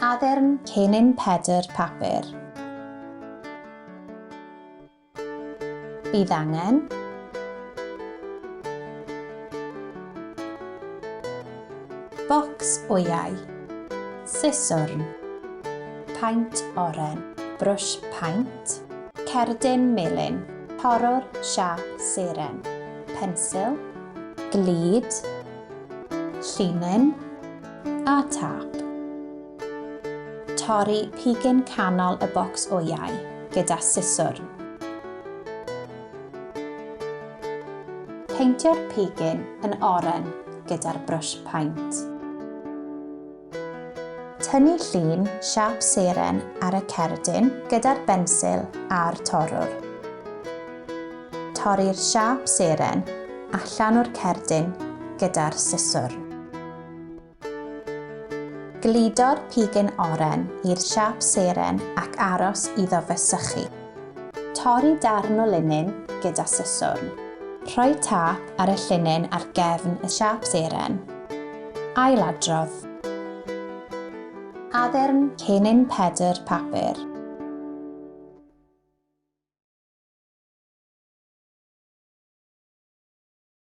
Addurn cennin Pedr papur. Bydd angen Bocs wyau, siswrn, paent oren, brwsh paent, cerdyn melyn, torrwr siâp seren, pensil, glud, llinyn a tâp. Torri pigyn canol y bocs wyau gyda siswrn. Peintio'r pigyn yn oren gyda'r brwsh paent. Tynnu llun siâp seren ar y cerdyn gyda'r bensil a'r torrwr. Torri'r siâp seren allan o'r cerdyn gyda'r siswrn. Gludo'r pigyn oren i'r siâp seren ac aros iddo fe sychu. Torri darn o linyn gyda siswrn. Rhoi tâp ar y llinyn ar gefn y siâp seren. Ailadrodd. Addurn cennin Pedr papur.